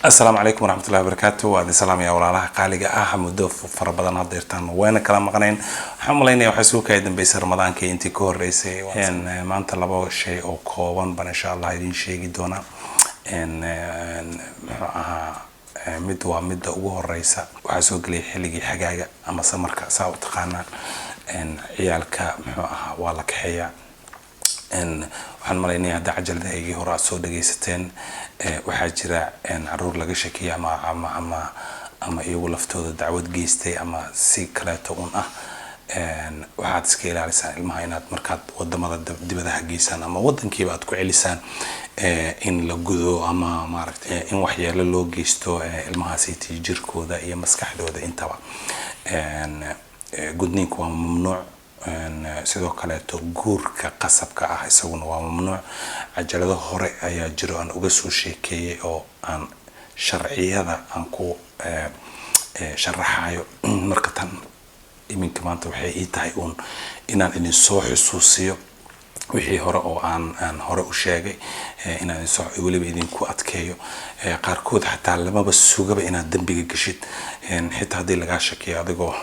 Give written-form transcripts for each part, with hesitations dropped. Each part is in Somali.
Asalaamu calaykum waraxmatullahi wabarakaatu. Waa idin salaamaya, walaalaha qaaliga ah. Muddo fara badan haddeertaan wayna kala maqnayn. Waxaan malaynaya waxaa soo kaya dambeysay Ramadaankii intii ka horeysay. Maanta laba shay oo kooban baan insha Allah idin sheegi doonaa. Muxuu ahaa, mid waa midda ugu horeysa. Waxaa soo gelaya xilligii xagaaga ama summerka, saa u taqaanaan. Ciyaalka, muxuu ahaa, waa la kaxeeyaa. Waxaan malaynaya hadda cajaladahaygii hore aad soo dhagaysateen, waxaa jira caruur laga shakiyay ama iyagu laftooda dacwad geystay ama si kaleeto un ah. Waxaad iska ilaalisaan ilmaha inaad markaad wadamada dibadaha geysaan ama wadankiiba aad ku celisaan in la gudo ama maaragtay in waxyeelo loo geysto ilmahaasiti jirkooda iyo maskaxdooda intaba. Gudniinku waa mamnuuc. Sidoo kaleeto guurka qasabka ah isaguna waa mamnuuc. Cajalado hore ayaa jiro aan uga soo sheekeeyay oo aan sharciyada aan ku sharaxayo. Marka tan iminka maanta waxay ii tahay uun inaan idin soo xusuusiyo wixii hore oo aan hore u sheegay, inaan idinsoo weliba idinku adkeeyo. Qaarkood xataa lamaba sugaba inaad dembiga geshid. Xitaa haddii lagaa shakiyo, adigoo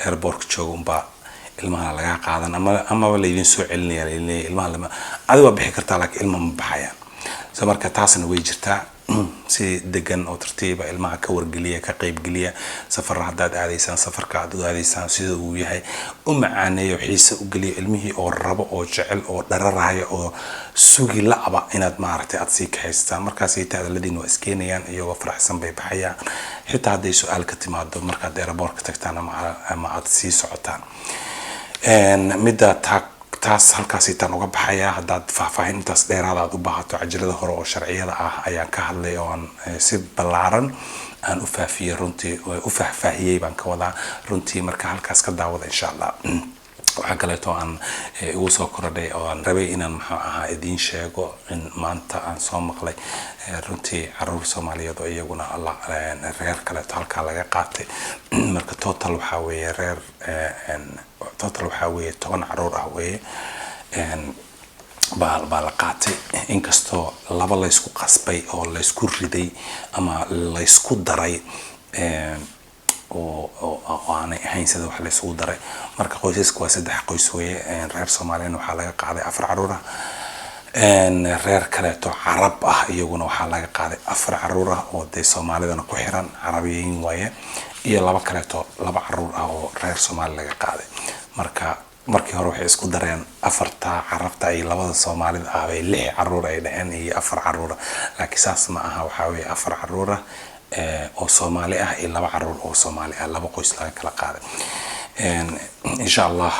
airportka jooga unbaa ilmaha lagaa qaadan ama amaba laydin soo celinaya, laleeyahay ilmaha lama, adiga waa bixi kartaa laakiin ilma ma baxayaan. So marka taasna way jirtaa. Si degan oo tartiiba ilmaha ka wargeliya, ka qaybgeliya safar haddaad aadaysaan. Safarka aad u aadaysaan sida uu yahay u macaaneeyo, xiise u geliya ilmihii oo rabo oo jecel oo dhararaya oo sugi la'aba inaad maaragtay aad sii kaxaystaan. Markaas ita hadaladiina waa iskeenayaan, iyagoo faraxsan bay baxayaan, xitaa hadday su-aal ka timaado markaad airportka tagtaan ama aad sii socotaan. Midda taa taas halkaasiitaan uga baxayaa. Haddaad faahfaahin intaas dheeraada aad u baahato, cajalada hore oo sharciyada ah ayaan ka hadlay oo aan si ballaaran aan u faafiyey, runtii u faahfaahiyey baan ka wadaa runtii. Marka halkaas ka daawada insha Allah. Waxaa kaleeto aan igu soo korodhay oo aan rabay inaan, muxuu ahaa, idiin sheego in maanta aan soo maqlay runtii caruur Soomaaliyeed oo iyaguna reer kaleeto halkaa laga qaatay. Marka total waxaa weeye reer total waxaa weeye 10 caruur ah weeye baa la qaatay, inkastoo laba laysku qasbay oo laysku riday ama laysku daray oo aanay ahayn sida wax laysugu daray. Marka qoysaska waa saddex qoys weeye. Reer Soomaaliyana waxaa laga qaaday afar caruur ah. Reer kaleeto Carab ah iyaguna waxaa laga qaaday afar caruur ah oo dee Soomaalidana ku xiran, Carabiyiin waaye, iyo laba kaleeto, laba caruur ah oo reer Soomaali laga qaaday. Marka markii hore waxay isku dareen afarta Carabta iyo labada Soomaalida ah bay lix caruur ay dhaheen iyo afar caruura, laakiin saas ma aha. Waxaa weeye afar caruur ah oo Soomaali ah iyo laba caruur oo Soomaali ah, laba qoys laga kala qaaday. Insha Allah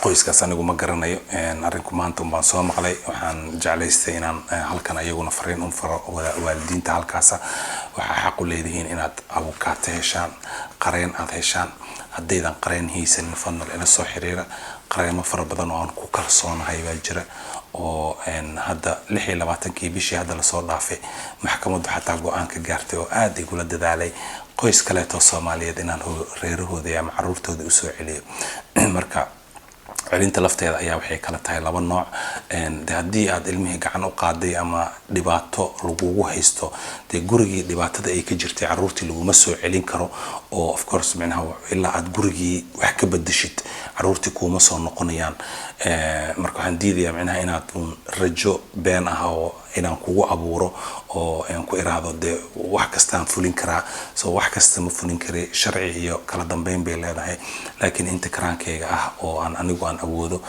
qoyskaas anigu ma garanayo. Arrinku maanta un baan soo maqlay. Waxaan jeclaystay inaan halkan ayaguna fariin un faro waalidiinta halkaasa. Waxaa xaq u leedihiin inaad abukaate heshaan, qareen aad heshaan. Haddaydan qareen haysanin, fadlan ila soo xiriira. Qareemo fara badan oo aan ku kalsoonahay baa jira oo hadda 26-kii bishii hadda lasoo dhaafay maxkamaddu xataa go-aan ka gaartay oo aada igula dadaalay qoys kaleeto Soomaaliyeed inaan reerahooda ama caruurtooda usoo celiyo. Marka celinta lafteeda ayaa waxay kala tahay laba nooc. De haddii aad ilmihii gacan u qaaday ama dhibaato lagugu haysto, dee gurigii dhibaatada ay ka jirtay caruurtii laguma soo celin karo oo of course micnaha ilaa aad gurigii wax ka bedeshid caruurtii kuuma soo noqonayaan. Marka waxaan diidayaa micnaha inaad un rajo been ah oo inaan kugu abuuro oo aan ku iraahdo dee wax kastaan fulin karaa. So wax kasta ma fulin kari, sharci iyo kala dambeyn bay leedahay. Laakiin inta karaankayga ah oo aan anigu aan awoodo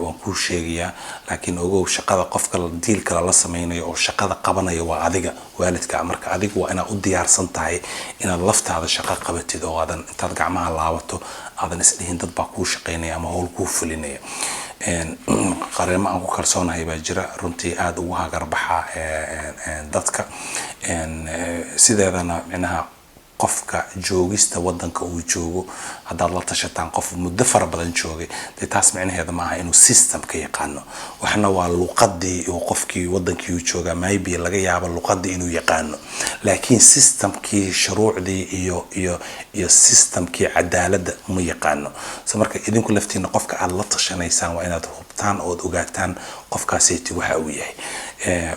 waan kuu sheegayaa. Laakiin ogow, shaqada qofka diilka lala sameynayo oo shaqada qabanaya waa adiga waalidka. Marka adigu waa inaad u diyaarsan tahay inaad laftaada shaqo qabatid oo aadan intaad gacmaha laabato aadan isdhihin dad baa kuu shaqeynaya ama howl kuu fulinaya. Qareemo aan ku kalsoonahay baa jira runtii aada ugu hagarbaxa dadka. Sideedana micnaha qofka joogista wadanka uu joogo, haddaad la tashataan qof muddo fara badan joogay, dee taas micnaheeda maaha inuu systemka yaqaano. Waxna waa luqadii uu qofkii wadankii uu joogaa, maybe laga yaabo luqadii inuu yaqaano, laakiin systemkii, shuruucdii iyo systemkii cadaaladda ma yaqaano. So marka idinku laftiina qofka aad la tashanaysaan waa inaad hubtaan ood ogaataan. Qofkaaseti waxa uu yahay,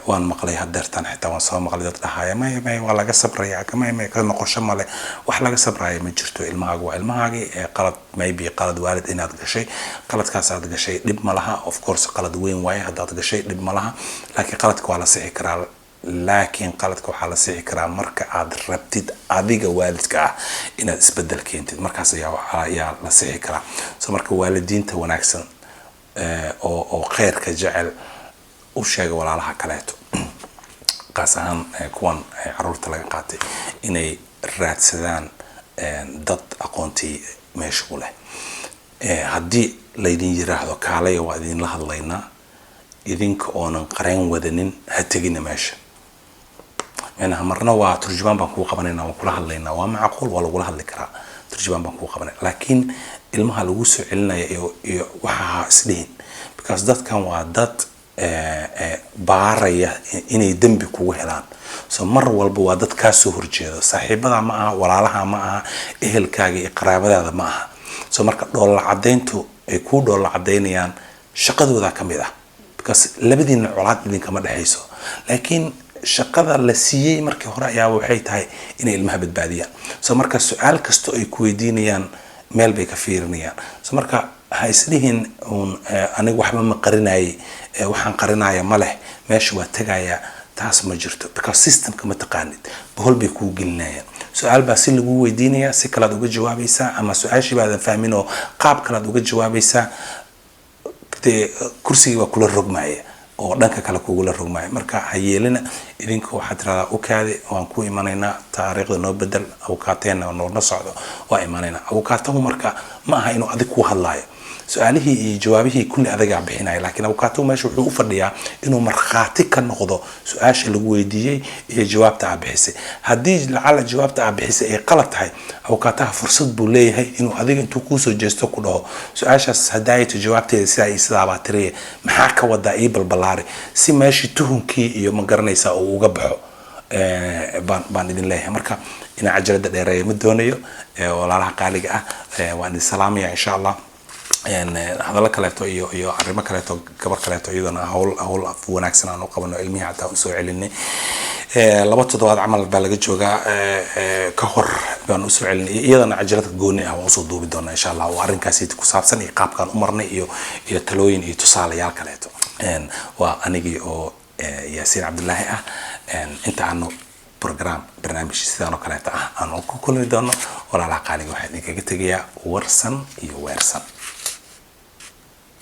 waan maqlay hadeertan, xitaa waan soo maqlay dad dhahaya, "Maya, maya, waa laga sabraya, maya, maya, ka noqosho male." Wax laga sabraya ma jirto. Ilmahaaga waa ilmahaagii. Qalad, maybe qalad waalid inaad gashay, qaladkaas aad gashay dhib ma laha. Of course qalad weyn waaye haddaad gashay, dhib ma laha, laakiin qaladka waa la sixi karaa. Laakiin qaladka waxaa la sixi karaa marka aad rabtid adiga waalidka ah inaad isbedel keentid, markaas ayaa la sixi karaa. So marka waalidiinta wanaagsan oo kheyrka jecel, u sheega walaalaha kaleeto, qaas ahaan kuwan caruurta laga qaatay, inay raadsadaan dad aqoontii meesha u leh. Haddii laydin yiraahdo, "Kaalaya, waa idinla hadlaynaa," idinka oonan qareen wadanin ha tegina meesha. Micnaha marna waa turjubaan baan kuu qabanayna, waan kula hadlaynaa, waa macquul, waa lagula hadli karaa, turjubaan baan kuu qabanay, laakiin ilmaha lagu soo celinaya iyo waxa ha isdhihin, because dadkan waa dad baaraya inay dembi kugu helaan. So mar walba waa dad kaa soo horjeedo. Saaxiibada ma aha, walaalaha ma aha, ehelkaaga iyo qaraabadaada ma aha. So marka dhoolla caddayntu ay kuu dhoolla caddaynayaan shaqadooda ka mid ah, because labadiina colaad idinkama dhexayso, laakiin shaqada la siiyey markii hore ayaaba waxay tahay inay ilmaha badbaadiyaan. So marka su-aal kasto ay ku weydiinayaan meel bay ka fiirinayaan. So marka ha isdhihin uun, "Aniga waxba ma qarinayay, waxaan qarinaya ma leh, meesha waa tegaya." Taas ma jirto, because systemka ma taqaanid, bohol bay kuu gelinayaan. Su-aal baa si lagu weydiinaya, si kalead uga jawaabaysaa, ama su-aashii baadan fahmin oo qaab kalead uga jawaabaysaa. Dee kursigii baa kula rogmaya oo dhanka kale kugula rogmaya. Marka ha yeelina. Idinka waxaad tiradaa, "U kaadi, waan ku imanaynaa, taariikhda noo bedel, awkaateena noolna socdo, waa imanaynaa." Awkaatahu marka ma aha inuu adig ku hadlaayo. Su-aalihii iyo jawaabihii kulli adagaa bixinaya, laakiin abukaatuhu meesha wuxuu u fadhiyaa inuu markhaati ka noqdo su-aasha lagu weydiiyey iyo jawaabta aa bixisay. Haddii lacala jawaabta aa bixisay ay qalad tahay, abukaataha fursad buu leeyahay inuu adiga intuu kuusoo jeesto ku dhaho, "Su-aashaas hadaayto jawaabteeda sidaa iyo sidaabaa tiriya, maxaa ka wadaa? Ii balbalaari," si meeshii tuhunkii iyo, ma garanaysaa, uu uga baxo. Baan idin leeyahay marka inaan cajalada dheereeyo ma doonayo. Walaalaha qaaliga ah, waan idin salaamaya. Insha Allah hadallo kaleeto iyo arrimo kaleeto, gabar kaleeto iyadana hawl wanaagsan aan u qabano, ilmihii xataa usoo celinay, 2 toddobaad camal baa laga joogaa ka hor baan usoo celinay. Iyadana cajalada gooni ah waan usoo duubi doonaa insha Allah, oo arrinkaasi ku saabsan iyo qaabkaan u marnay iyo talooyin iyo tusaalayaal kaleeto. Waa anigii oo Yaasiin Cabdulaahi ah. Inta aanu program, barnaamij sidaan oo kaleeto ah aanu ku kulmi doono, walaalaha qaaliga, waxaan idinkaga tegayaa warsan iyo weersan.